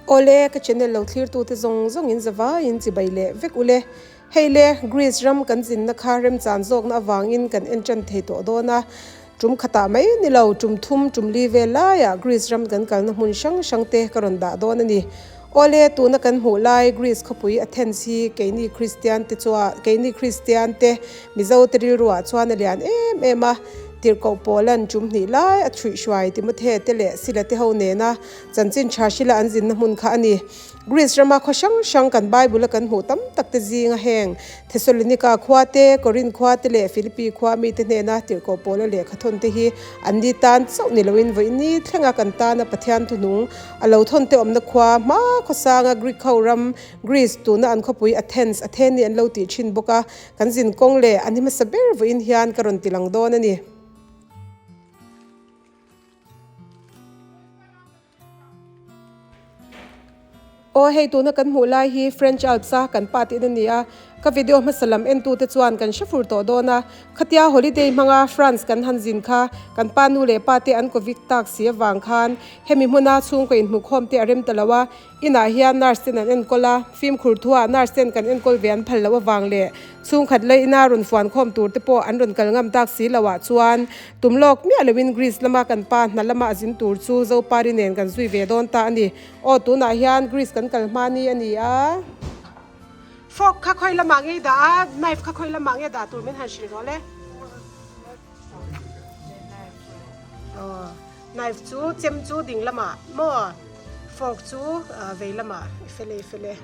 Awle, ka channel lo thlirtute zawng zawngin zavaiin chibai leh vek ule. Hei le, Greece ram kan zinna kha remchan zawkna avangin kan en tan thei tawh dawn a. Tum khatah mai ni lo, tum thum, tum li vel laiah Greece ram kan kalna hmun hrang hrangte ka rawn dah dawn a ni. Awle, tuna kan hmuh lai Greece khawpui Athens hi keini Kristiante chua, keini Kristiante Mizote rilruah chuan a lian em em a. Tirhkoh Paulan tum hnih lai a chhuihhruai Timothe te leh Sila te ho nena Chanchin tha hrila an zinna hmun kha a ni. Greece rama khaw hrang hrang kan Bible-a kan hmuh tam tak te zinga heng Thessalonika khua te, Korinth khua te leh Philippi khua mite hnena tirhkoh Paula lehkha thawn te hi an ni tan chauh ni loin vawiin thlenga kan tana Pathian thunung a lo thawn te awmna khua hma khawsanga Greek ho ram Greece tuna an khawpui Athens, Atheni an lo tih thin bawk a, kan zin kawng leh an hmasa ber vawiin hian ka rawn ti lang dawn a ni. Aw hei tuna kan hmuh lai hi French Alps a kan pa tihna a ni a, ka video hmasa lam entute chuan kan hre fur tawh dawn a, khatia holiday hmanga France kan han zin kha kan pa nu leh pa te an covid tak si avang khan hemi hmuna chhungkaw inhmuhkhawm te a rem ta lo a, Inah hian nurse ten an enkawl a, fimkhur thuah nurse ten kan enkawl ve an phal loh avang leh chhungkhat lei ina rawn fuan khawm tur te pawh an rawn kal ngam tak si loh ah chuan tum lawk miah loin Greece lama kan pa hna lama a zin tur chu Zopari nen kan zui ve dawn ta a ni. Aw tunah hian Greece kan kal hma ni a ni a. Fork kha khawi lamah nge i dah a, knife kha khawi lamah nge dah tur min han hrilh rawh le. Aw. Knife chu chem chu ding lamah maw fork chu vei lamah i fel e i fel e.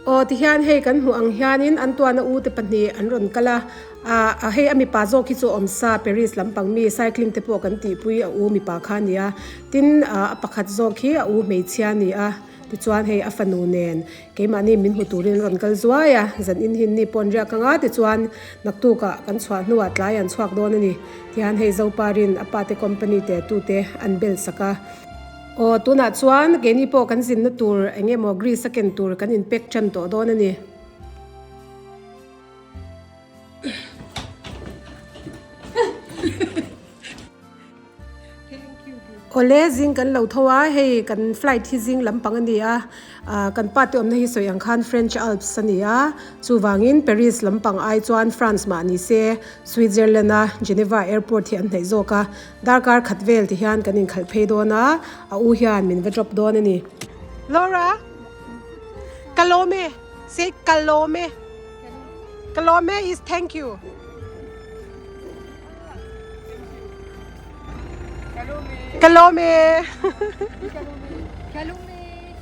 Aw tihian hei kan hmuh ang hianin an tuana u te pahnih an rawn kal a ah hei a mipa zawk hi chu a awm sa Paris lampang mi cycling te pawh kan tihpui a u mipa kha a ni a tin ah a pakhat zawk hi a u hmeichhia a ni a. Tichuan hei a fanu nen keimahni min hmu turin rawn kal zuai a, zan in hin ni pawh an riak ang a, tichuan naktukah kan chhuah hnuah tlai an chhuak dawn a ni. Tihian hei Zoparin a pate company te tute an bel sak a. Aw tunah chuan keini pawh kan zinna tur eng emaw Greece a ken tur kan in pack tan tawh dawn a ni. Awle zing kan lo tho a, hei kan flight hi zing lampang a ni a, ah kan pa te awmna hi sawi ang khan French Alps a ni a, chuvangin Paris lampang ai chuan France mah ni se Switzerland a Geneva airport hi an hnaih zawk a, darkar khat vel ti hian kan inkhalh phei dawn a, a u hian min va drop dawn a ni. Laura, ka lawm e, say ka lawm e, ka lawm e is thank you. Ka lawm e.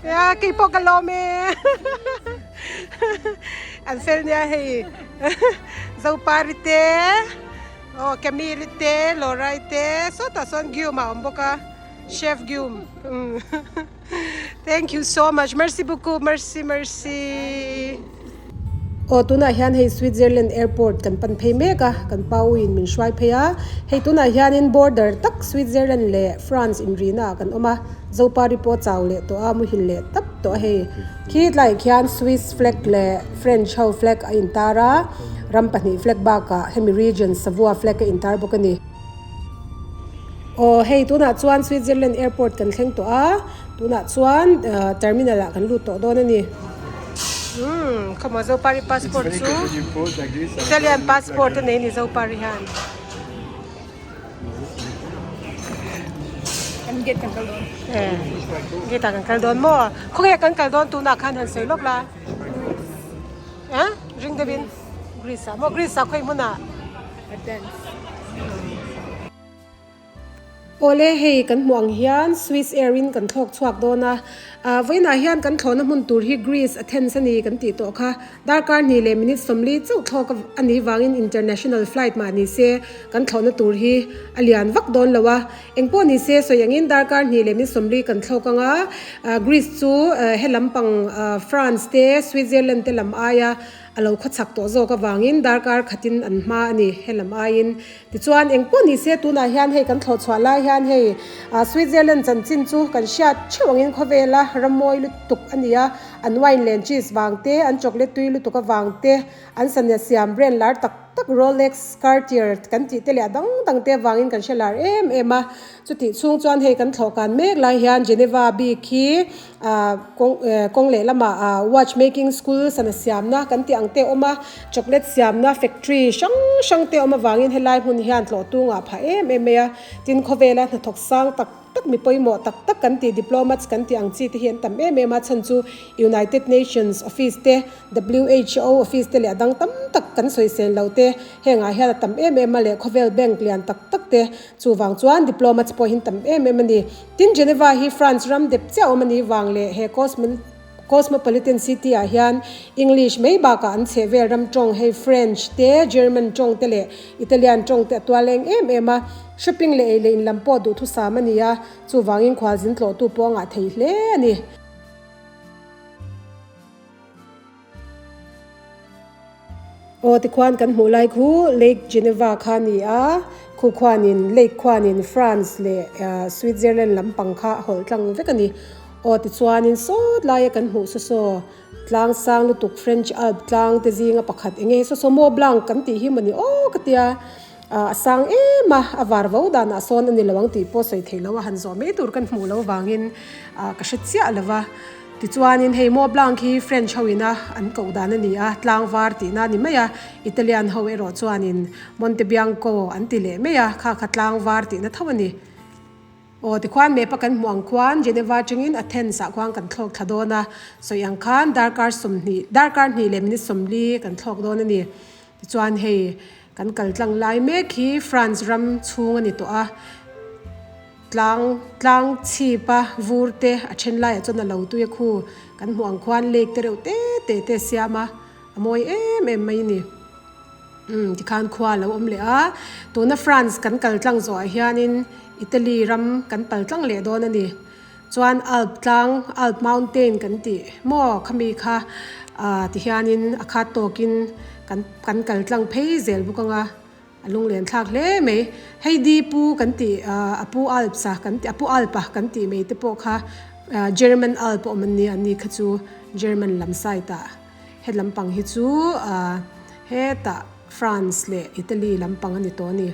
Ya kei pawh ka lawm e. An fel nia hei. Zopari te, oh Camille te, Lorai te, sawtah sawn Guillaume a awm bawk a, Chef Guillaume. Thank you so much. Merci beaucoup. Merci, merci. Aw tunah hian hei Switzerland airport kan pan phei mek a, kan pau in min hruai phei a. Hei tunah hianin border tak Switzerland leh France inrina ah kan awm a, Zopari pawh chau leh tawh a, muhil leh tap tawh a hei. Khi tlaiah khian Swiss flag leh French ho flag a intar a, ram pahnih flag bakah hemi region Savoie flag a intar bawk a ni. Aw hei tunah chuan Switzerland airport kan thleng tawh a tunah chuan terminal ah kan lut tawh dawn a ni. Umm khawmaw Zopari passport chu Italian passport a nei a ni Zopari hian. Kan gate kan kal dawn. Eh gate ah kan kal dawn maw khawnge kan kal dawn tunah khan han sawi lawk la. Eh ring deuhin Greece ah maw Greece ah khawi hmunah. Awle hei kan hmuh ang hian Swiss Air in kan thlawk chhuak dawn a, ah vawiinah hian kan thlawhna hmun tur hi Greece Athens a ni kan tih tawh kha. Darkar hnih leh minute 40 chauh thlawk a nih vangin international flight mah ni se kan thlawhna tur hi a lian vak dawn lo a. Engpawh ni se sawi angin darkar hnih leh minute 40 kan thlawk ang a, Greece chu he lampang France te Switzerland te lam aia A lo khawchhak tawh zawk avangin darkar khatin an hma a ni he lam aiin. Tichuan, eng pawh ni se tunah hian hei kan thlawh chhuah lai hian hei Switzerland chanchin chu kan hriat theuh angin khawvela rammawi lutuk a ni a, an wine leh cheese vang te, an chocolate tui lutuk avang te, an sania siam brand lar tak. tak Rolex, Cartier kan tih te leh a dang dang te avangin kan hre lar em em a. Chutih chhung chuan hei kan thlawhkan mek lai hian Geneva bik hi ah kawng eh kawng lehlamah ah watch making school sana siamna kan tih ang te a awm a, chocolate siamna factory hrang hrang te a awm avangin helai hmun hian tlawh tungah phah em em mai a. Tin khawvela hnathawk sang tak tak mi pawimawh tak tak kan tih diplomats kan tih ang chi te hi an tam em em a chhan chu United Nations office te WHO office te leh a dang tam tak kan sawisel lo te hengah hian a tam em em a leh khawvel bank lian tak tak te chuvang chuan diplomats pawh hi an tam em em a ni. Tin Geneva hi France ram dep chiah awm a nih vang leh he Cosmopolitan city ah hian English mai bakah an chheh vel ram tawng hei French te, German tawng te leh Italian tawng te a tual eng em em a. Shopping leh ei leh in lam pawh duhthusam a ni a, chuvangin khualzin tlawhtu pawh a ngah thei hle a ni. Aw tikhuan kan hmuh lai khu Lake Geneva kha a ni a, khu khuanin lake khuanin France leh Switzerland lampang kha a hawlh tlang vek a ni. Aw tichuanin sawt laia kan hmuh saw saw tlang sang lutuk French Alp tlang te zinga pakhat eng nge saw saw Mont Blanc kan tih hi mawni aw ka tia a sang em a, a var vo danah sawn a ni lo ang tih pawh sawi theih loh a han zawh mai tur kan hmuh loh vangin ka hre chiah lo va. Tichuanin hei Mont Blanc hi French ho ina an koh dan a ni a, tlang var tihna a ni mai a, Italian ho erawh chuanin Monte Bianco an ti leh mai a, kha kha tlang var tihna tho a ni. Aw tikhuan map a kan hmuh ang khuan Geneva atangin Athens ah khuan kan thlawk thla dawn a, sawi ang khan darkar 20 darkar hnih leh minute 40 kan thlawk dawn a ni. Tichuan hei kan kal tlang lai mek hi France ram chhung a ni tawh a. Tlang tlang chhip a vur te a then laiah chuan a lo tui a khu kan hmuh ang khuan lake te reuh te te te a siam a a mawi em em mai a ni umm tikhan khua a lo awm leh a tuna France kan kal tlang zawhah hianin Italy ram kan pal tlang leh dawn a ni chuan Alp tlang Alp mountain kan tih maw khami kha ah tihianin a khat tawkin kan kan kal tlang phei zel bawk ang a. A lunglen thlak hle mai. Hei di pu kan tih a pu Alps a kan tih a pu Alp a kan tih mai te pawh kha German Alp a awm an ni a ni kha chu German lam side ah he lampang hi chu hetah France leh Italy lampang a ni tawh a ni.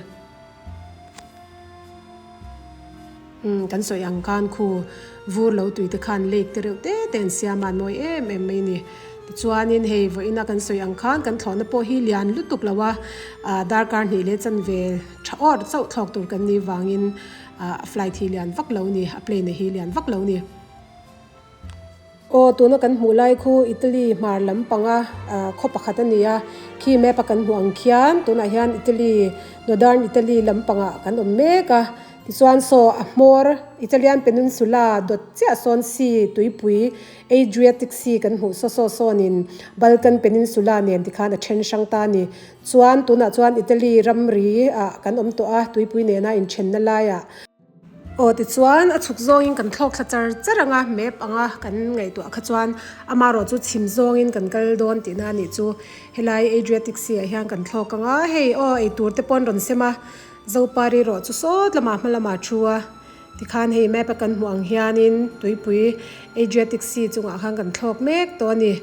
Umm kan sawi ang khan khu vur lo tui te khan lake te reuh te te an siam a an mawi em em mai a ni. Tichuanin hei vawiina kan sawi ang khan kan thlawhna pawh hi lian lutuk lo a, ah darkar hnih leh chanve tha awr chauh thlawk tur kan nih vangin ah a flight hi lian vak lo a ni, a plane hi lian vak lo a ni. Aw, tuna kan hmuh lai khu Italy hmar lampanga khaw pakhat a ni a, khi map a kan hmuh ang khian tunah hian Italy, Northern Italy lampangah kan awm mek a, tichuan saw a hmawr Italian Peninsula dawt chiah sawn sea tuipui Adriatic Sea kan hmuh saw saw sawnin Balkan Peninsula nen tikhan a then hrang ta a ni. Chuan tunah chuan Italy ramri ah kan awm tawh a, tuipui nena inthenna laiah. Aw tichuan a chhuk zawngin kan thlawk thla char char ang a, map anga kan ngaihtuah kha chuan amaherawh chu chhim zawngin kan kal dawn tihna a nih chu. Helai Adriatic Sea ah hian kan thlawk ang a, hei aw eitur te pawh an rawn sem a, Zopari erawh chu sawt lamah hma lamah a thu a, tikhan hei map a kan hmuh ang hianin tuipui Adriatic Sea chungah khan kan thlawk mek tawh a ni.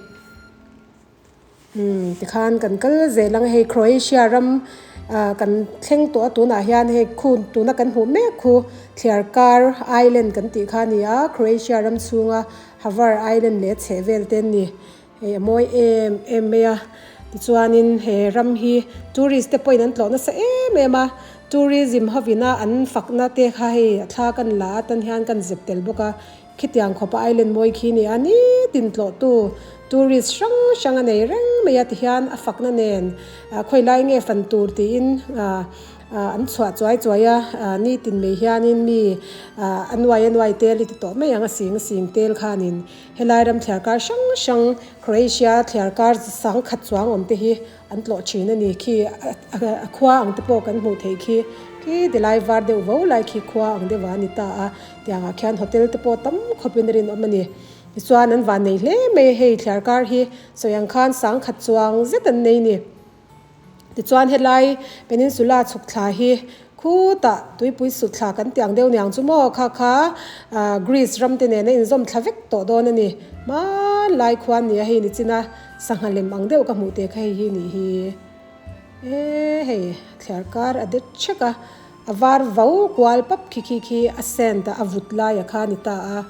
Umm tikhan kan kal zel ang hei Croatia ram ah kan thleng tawh a tunah hian hei khu tuna kan hmuh mek khu thliarkar island kan tih kha a ni a Croatia ram chhunga Hvar island leh a chheh vel te an ni hei a mawi em em mai a tichuanin he ram hi tourist te pawhin an tlawh nasa em em a tourism hovina an fakna te kha hei a thla kan la a tan hian kan zep tel bawk a. Khitiang khawpa island mawi khi ni a, nitin tlawhtu tourist hrang hrang a nei reng mai a tihian a fakna nen khawi lai nge fan tur tiin an chhuah chuai chuai a, nitin mai hianin mi a nuai a nuai tel i ti tawh mai ang a sing a sing tel khanin helai ram thliarkar hrang hrang Croatia thliarkar sangkhat chuang awm te hi An tlawh thin a ni khi a khua ang te pawh kan hmuh theih khi khi tilai var deuh vo lai khi khua ang deuh a ni ta a tiangah khian hotel te pawh tam khawpin a rinawm a ni tichuan an van nei hle mai a hei thliarkar hi sawi ang khan sangkhat chuang zet an nei ni tichuan helai peninsula chhuk thla hi khutah tuipui sut thla kan tih ang deuh niang chu maw kha kha Greece ram te nen a inzawm thla vek tawh dawn a ni hmanlai khuan ni a hei ni chin a. Sangha lem ang deuh ka hmuh te kha hei hi nih hi. E hei thliar kar a det chek a a var vo kual pap khi khi khi a sand a a vut lai a kha a ni ta a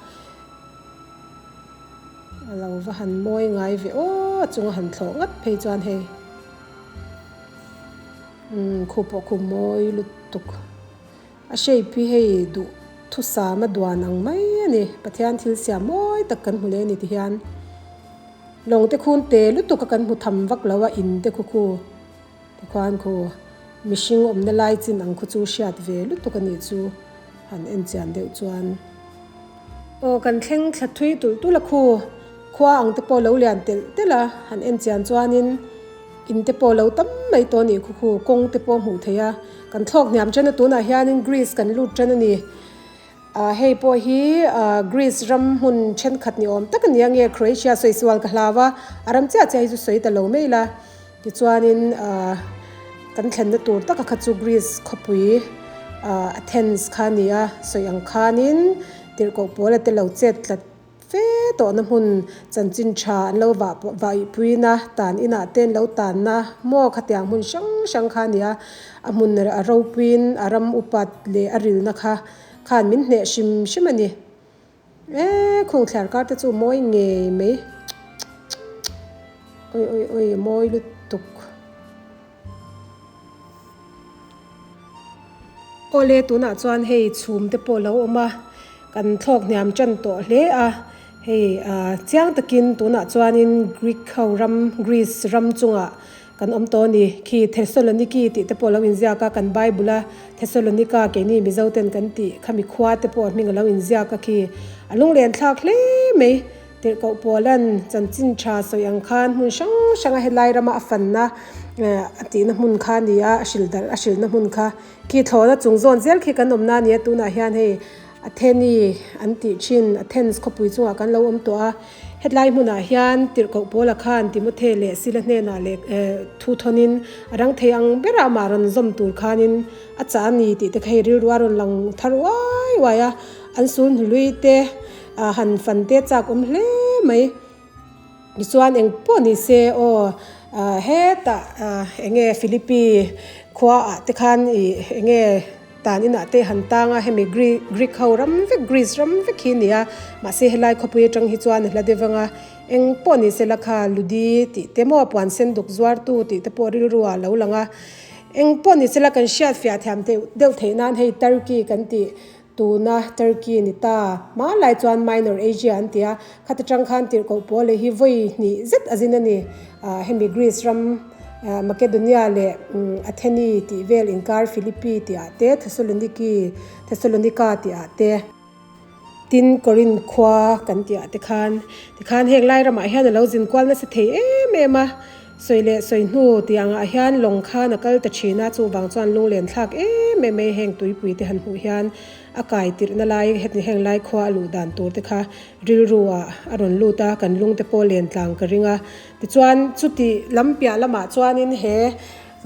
a lo va han mawi ngai ve aw a chunga han thlawh ngat phei chuan hei umm khu pawh khu mawi lutuk. A shape hi hei duh thusam a duan ang mai a ni. Pathian thil siam mawi tak kan hmu leh a ni ti hian lawng te khun te lutuk a kan hmu tham vak lo a in te khu khu tikhuan khu mihring awmna lai chin ang khu chu hriat ve lutuk a nih chu han en chian deuh chuan. Aw kan thleng thla thui tulh tulh a khu khua ang te pawh lo lian telh telh a han en chian chuanin. In te pawh lo tam mai tawh a nih khu khu, kawng te pawh hmuh theih a, kan thlawk hniam chen a tunah hianin Greece kan lut chen a ni. Ah hei pawh hi ah Greece ram hmun thenkhat ni awm tak a ni a nge Croatia sawi sual ka hlau a, a ram chiah chiah hi chu sawi ta lo mai la. Tichuanin ah kan thlenna tur taka kha chu Greece khawpui ah Athens kha a ni a, sawi ang khanin tirhkoh pawl a te lo chet tlat. Fe tawhna hmun chanchin tha an lo vah vahpuina tan inah te an lo tanna maw khatiang hmun hrang hrang kha a ni a, a hmun a ropuiin a ram upat leh a rilna kha khan min hneh hrim hrim a ni. E khung thliar kar te chu mawi ngei mai awi awi awi mawi lutuk. Awle tunah chuan hei chhum te pawh lo awm a kan thlawk hniam tan tawh hle a hei ah chiang takin tunah chuanin Greek ho ram Greece ram chungah kan awm tawh a ni khi Thessaloniki tih te pawh a lo inziak a kan Bible a Thessalonica keini Mizo ten kan tih khami khua te pawh hming a lo inziak a khi a lunglen thlak hle mai. Tirhkoh Paula'n chanchin tha sawi ang khan hmun hrang hranga helai rama a fanna a tihna hmun kha a ni a, a hrilh darh a hrilhna hmun kha khi thlawhna chung zawn zel khi kan awmna a ni a, tunah hian hei Atheni an tih thin Athens khawpui chungah kan lo awm tawh a, hetlai hmunah hian Tirhkoh Paula khan Timothy leh Sila hnenah leh thu thawnin a rang thei ang berah amah rawn zawm tur khanin a chah a ni tih te kha hei rilru a rawn lang thar uai uai a, an sul hnului te. A han fan te chak awm hle mai. Tichuan eng pawh ni se aw hetah eng nge Philippi khua ah te khan ih eng nge tan inah te han tang a hemi Greek ho ram vek Greece ram vek hi a ni a mahse helai khawpui atang hi chuan a hla deuh vang a eng pawh ni se la kha ludi tih te maw puan sen duk zuar tu tih te pawh rilru ah a lo lang a eng pawh ni se la kan hriat fiah thiam deuh theih nan hei Turkey kan tih Tuna Turkey ni ta. Hmanlai chuan Minor Asia an ti a, khata tang khan tirhkoh pawl leh hi vawi hnih zet a zin a ni. Hemi Greece ram Makedonia leh Atheni tih vel inkar Philippi tih ah te, Thessaloniki, Thessalonica tih ah te, tin Corinth khua kan tih ah te khan tikhan heng lai ramah hian a lo zin kual nasa thei em em a. Sawi leh sawi hnu tih angah hian lawng khan a kal ta thin a, chuvang chuan lunglen thlak em em mai heng tuipui te han hmuh hian a kai tirhna lai heti heng lai khua a luh dan tur te kha rilru ah a rawn lut a, kan lung te pawh len tlang ka ring a. Tichuan chuti lam piah lamah chuanin he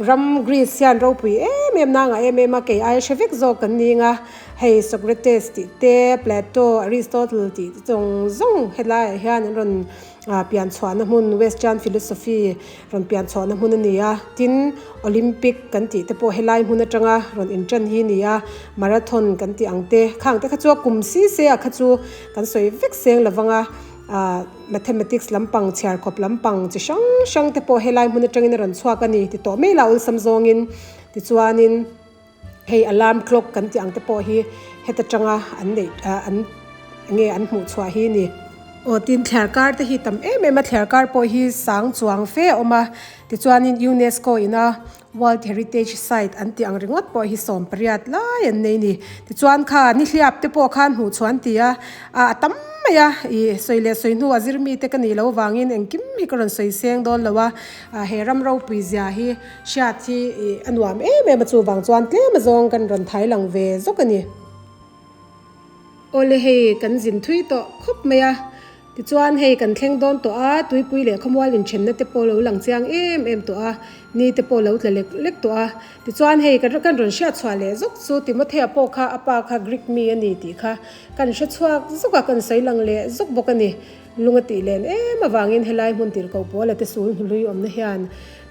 ram Greece hian ropui em em na ngah em em a, kei aia hre vek zawk kan ning a, hei Socrates tih te, Plato, Aristotle tih te zawng zawng helaiah hian an rawn pian chhuahna hmun Western philosophy rawn pian chhuahna hmun a ni a, tin Olympic kan tih te pawh helai hmun atanga rawn intan hi a ni a, marathon kan tih ang te khang te kha chu a kum si se a kha chu kan sawi vek seng lo vang a, ah mathematics lampang chhiar khawp lampang chi hrang hrang te pawh helai hmun atangin a rawn chhuak a ni ti tawh mai la awlsam zawngin tichuanin. Hei alarm clock kan tih ang te pawh hi heta tanga an neih an nge an hmuh chhuah hi ni. Aw tin thliar kar te hi tam em em a thliar kar pawh hi sang chuang fe a awm a tichuanin UNESCO ina world heritage site an tih ang ringawt pawh hi 18 lai an nei ni tichuan kha nihliap te pawh khan hmuh chhuah an ti a a tam mai a ih sawi leh sawi hnu a zir mite ka nih loh vangin engkim hi ka rawn sawi seng dawn lo a he ram ropui zia hi Hriat hi a nuam em em a chuvang chuan tlem azawng kan rawn thai lang ve zawk a ni. Awle hei kan zin thui tawh khawp mai a, tichuan hei kan thleng dawn tawh a, tuipui leh khawmual inthenna te pawh lo lang chiang em em tawh a, ni te pawh lo tla lek lek tawh a, tichuan hei kan kan rawn hriat chhuah leh zawk chu Timothea pawh kha a pa kha Greek mi a ni tih kha kan hre chhuak zawk a, kan sawi lang leh zawk bawk a ni. Lung a tih len em avangin helai hmun tirhkoh pawl a te sul hnului awmna hian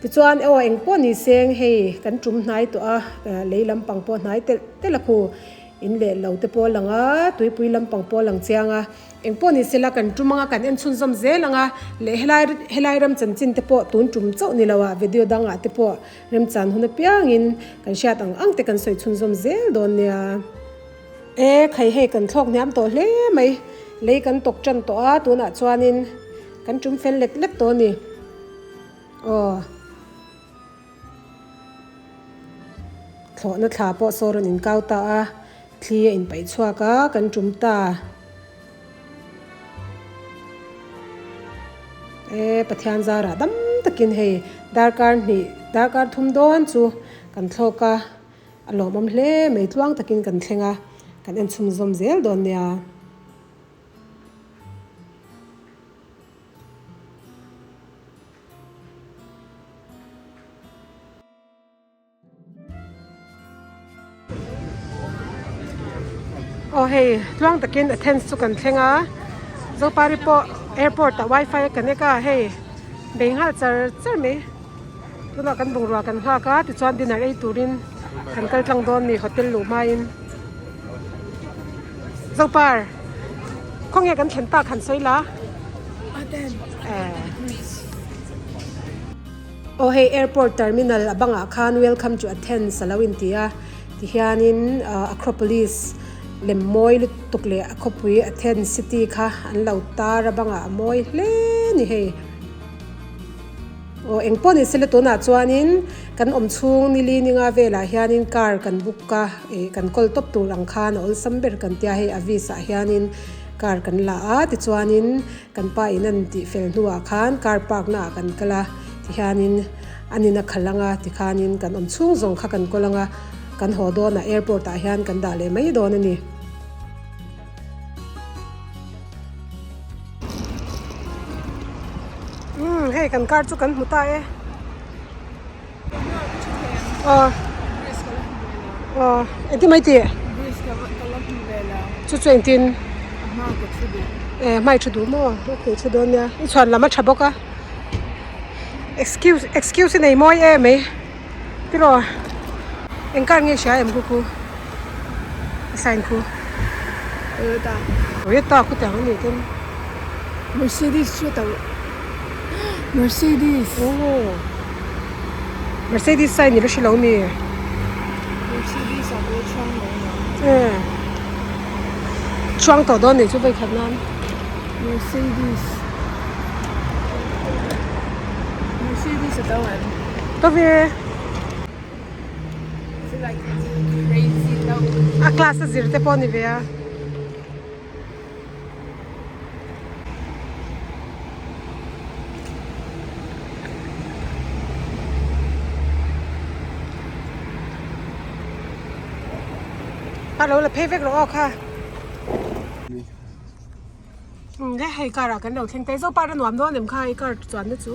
tichuan aw eng pawh ni seng hei kan tum hnai tawh a, lei lampang pawh hnai telh telh a khu in leh lo te pawh a lang a, tuipui lampang pawh a lang chiang a. Eng pawh ni sela kan tum anga kan en chhunzawm zel ang a, leh helai helai ram chanchin te pawh tun tum chauh ni lo ah video dangah te pawh remchan hun apiangin kan hriat ang ang te kan sawi chhunzawm zel dawn nia. E khai hei kan thlawk hniam tawh hle mai, lei kan tawk tan tawh a tunah chuanin kan tum fel lek lek tawh a ni. Aw. Thlawhna thla pawh saw rawn inkau ta a, thli a inpaih chhuak a, kan tum ta. E Pathian zarah dam takin hei darkar hnih darkar thum dawn chu kan thlawk a, a lawmawm hle mai tluang takin kan thleng a, kan en chhunzawm zel dawn nia. Aw hei tluang takin Athens chu kan thleng a Zopari pawh airport ah wifi a connect a hei bei nghal char char mai tunah kan bungrua kan nghak a tichuan dinner ei turin kan kal tlang dawn ni hotel luh hmain Zopar khawnge kan thlen tak han sawi la. Aw hei airport terminal a bangah khan welcome to Athens a lo inti a tihianin Acropolis lem mawi lutuk leh a khawpui Athens city kha an lo tar a bangah a mawi hle a ni hei. Aw engpawh ni sela tunah chuanin kan awm chhung nili ninga velah hianin car kan book a ih kan kawl tawp tur ang khan a awlsam ber kan tia hei Avis ah hianin car kan la a tichuanin Kan pa in an tih fel hnuah khan car park naah kan kal a, tihianin an in a khalh ang a, tikhanin kan awm chhung zawng kha kan kawl ang a, kan haw dawnah airport ah hian kan dah leh mai dawn a ni. Umm hei kan car chu kan hmu ta e. Aw aw engtin mai tih chu chu engtin eh hmai thu duh maw okay thu dawn nia i chhuan lam a tha bawk a excuse excuse i nei mawi em mai tiraw eng kar nge hria em khu khu a sign khu Toyota Toyota khu tiang a nih ten Mercedes chu a tauh Mercedes oh Mercedes sign ni la hre lo mi Mercedes ah pawh chuang mai lo eh chuang tawh dawn nih chu vei khat nan Mercedes Mercedes a to em to ve a class a zir te pawh a ni ve a. A lo la phei vek rawh aw kha umm le hei car ah kan lo thleng ta Zopa a nuam dawn em kha hei car chuan na chu.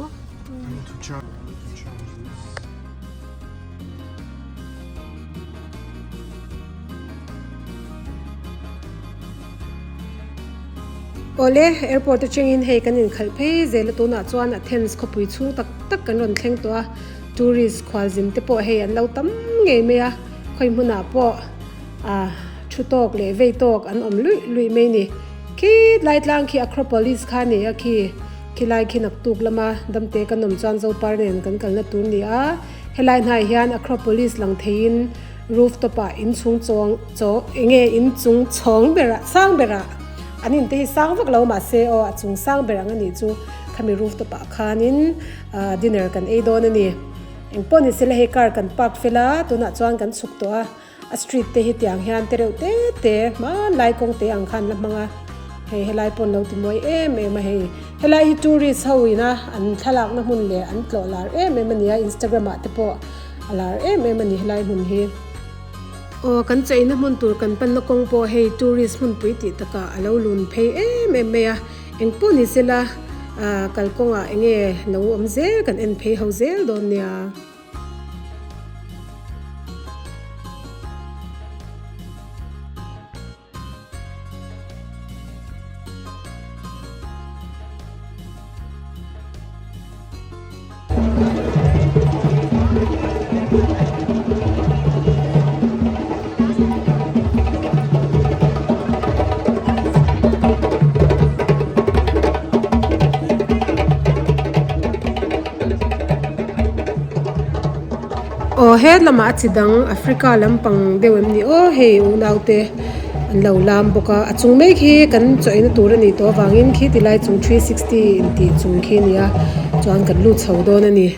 Awle, airport atangin hei kan inkhalh phei zel a tunah chuan Athens khawpui chhung tak tak kan rawn thleng tawh a, tourist khualzin te pawh hei an lo tam ngei mai a, khawi hmunah pawh ah thu tawk leh vei tawk an awm luih luih mai ni. Khi tlai tlang khi Acropolis kha a ni a khi, khilai khi naktuk lama damte kan awm chuan Zopar nen kan kalna tur ni a, helai hnaiah hian Acropolis lang theiin Rooftop ah inchhung chawng chaw enge inchung chhawng berah sang berah an in te hi sang vak lo mahse aw a chung sang ber ang anih chu khami rooftop ah khanin ah dinner kan ei dawn a ni engpawh ni sela hei car kan park fel a tunah chuan kan chhuk tawh a a street te hi tiang hian te reuh te te hmanlai kawng te ang khan la hmang a hei helai pawh an lo ti mawi em em a hei helai hi tourist ho ina an thlalak na hmun leh an tlawh lar em em a ni a instagram ah te pawh. A lar em em a ni helai hmun hi. Aw kan cheina hmun tur kan panna kawng pawh hei tourist hmunpui tih takah a lo lun phei em em mai a, engpawh ni sela ah kalkawngah enge lo awm zel kan en phei ho zel dawn nia. Aw he lamah a chi dang Africa lampang deuh em ni aw hei unaute an lo lam bawk a a chung mai khi kan chaw eina tur a nih tawh avangin khi tilai chung 360 intih chung khi a ni a chuan kan lut chho dawn a ni.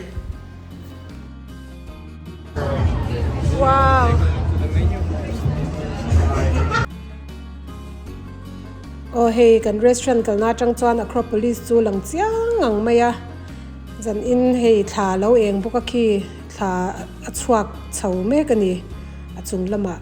Wow. Aw hei kan restaurant kalna atang chuan Acropolis chu lang chiang ang mai a zan in hei thla lo eng bawk a khi thla a chhuak chho mek a ni a chung lamah.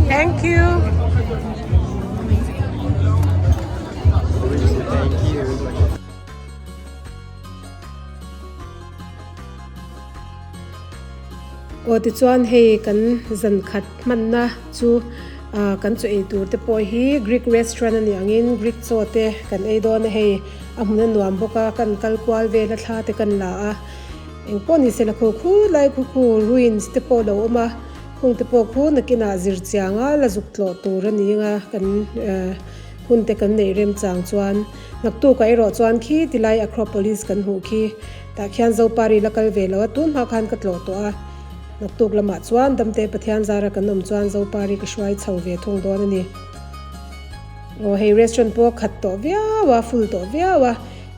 Thank you. Aw tichuan hei kan zan khat hmanna chu ah kan chaw ei tur te pawh hi Greek restaurant a nih angin Greek chaw te kan ei dawn a hei a hmun a nuam bawk a kan kal kual vel a thla te kan la a engpawh ni se la khu khu lai khu khu ruins te pawh a lo awm a khung te pawh khu nakinah zir chiang a la zuk tlawh tur a ni ang a kan eh hun te kan neih rem chang chuan naktukah erawh chuan khi tilai Acropolis kan hmuh khi. Tah khian Zopari la kal ve lo a, tun hma khan ka tlawh tawh a. Naktuk lamah chuan Damte Pathian zara kan awm chuan Zopari ka hruai chho ve thung dawn a ni. Aw hei restaurant pawh a khat tawh viau a, full tawh viau a.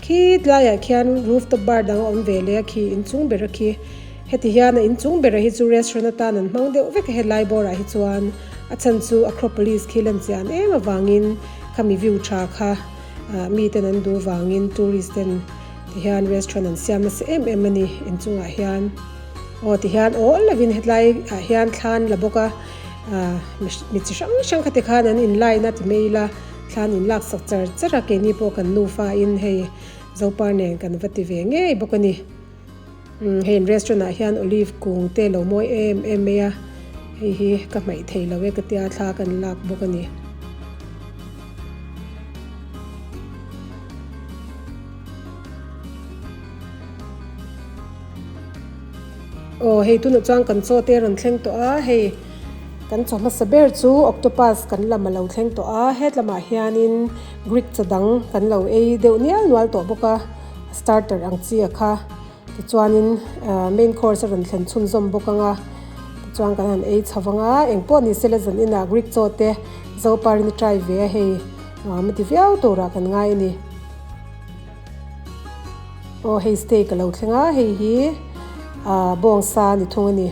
Khi tlaiah khian rooftop bar dang a awm ve leh a khi inchung bera khi. Heti hian a inchung bera hi chu restaurant atan an hmang deuh vek a helai bawrah hi chuan a chhan chu Acropolis khi lan chian em avangin khami view tha kha miten an duh vangin tourist ten Tihian restaurant an siam nasa em em a ni inchungah hian aw tihian awl lovin hetlai ah hian thlan la bawk a ah mi chi hrang hrang kha tikhan an in line a ti mai ila thlan in lak sak char char a keini pawh kan nufa in hei zopar nen kan va ti ve ngei bawk a ni umm hei restaurant ah hian olive kung te lo mawi em em mai a hei hi ka hmaih thei lo e ka tia thla kan lak bawk a ni. Aw hei tunah chuan kan chaw te a rawn thleng tawh a hei kan chaw hmasa ber chu octopus kan lam a lo thleng tawh a hetlamah hianin greek chaw dang kan lo ei deuh nial nual tawh bawk a starter ang chi a kha tichuanin ah main course a rawn thlen chhunzawm bawk ang a tichuan kan han ei chho vang a engpawh ni sela zan inah greek chaw te zoparin a try ve a hei nuam a ti viau turah kan ngai a ni. Aw hei steak a lo thleng a hei hi ah bawngsa a ni thung a ni.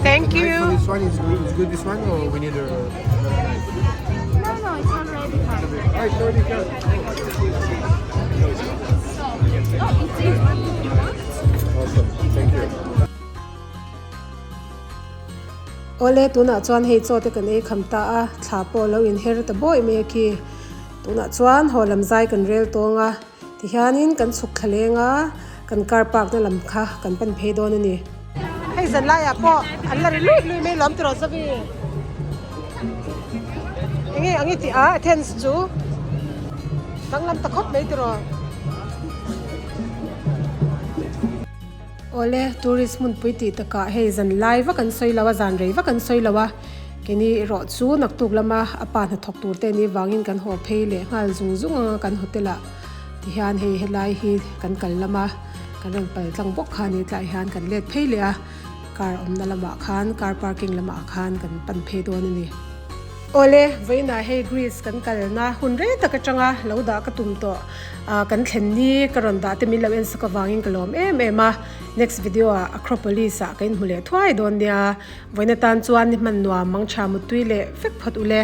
Thank you. This one is good. It's good. This one, or we need a another knife? No, no, it's already cut. Oh, it's already cut. Oh, it's this one. You want? Awesome. Thank you. Awle tunah chuan hei chaw te kan ei kham ta a, thla pawh lo inher ta bawih mai a khi. Tunah chuan haw lam zai kan rel tawng a, tihianin kan chhuk thla leng a, kan car park na lam kha kan pan phei dawn a ni. Hei zan laiah pawh an la ri luih luih mai lawm tiraw Zavi? Enge ang i tih a Athens chu danglam ta khawp mai tiraw? Awle, tourist hmunpui tih takah hei zan lai vak an sawi lo a, zan rei vak an sawi lo a, keini erawh chu naktuk lama a pa hnathawk tur te nih vangin kan haw phei leh nghal zung zung ang a kan hotel ah tihian hei helai hi kan kal lama kan rawn pal tlang bawk kha ni tlaiah hian kan let phei leh a, car awmna lamah khan car parking lamah khan kan pan phei dawn a ni. Awle, vawiinah hei Greece kan kalna hun rei tak atanga lo dah ka tum tawh. Ah kan thlen ni ka rawn dah te min lo en sak avangin ka lawm em em a. Next video ah Acropolis ah ka inhmu leh thuai dawn nia. Vawiin atan chuan ni hman nuam mang tha muttui leh vek phawt ule.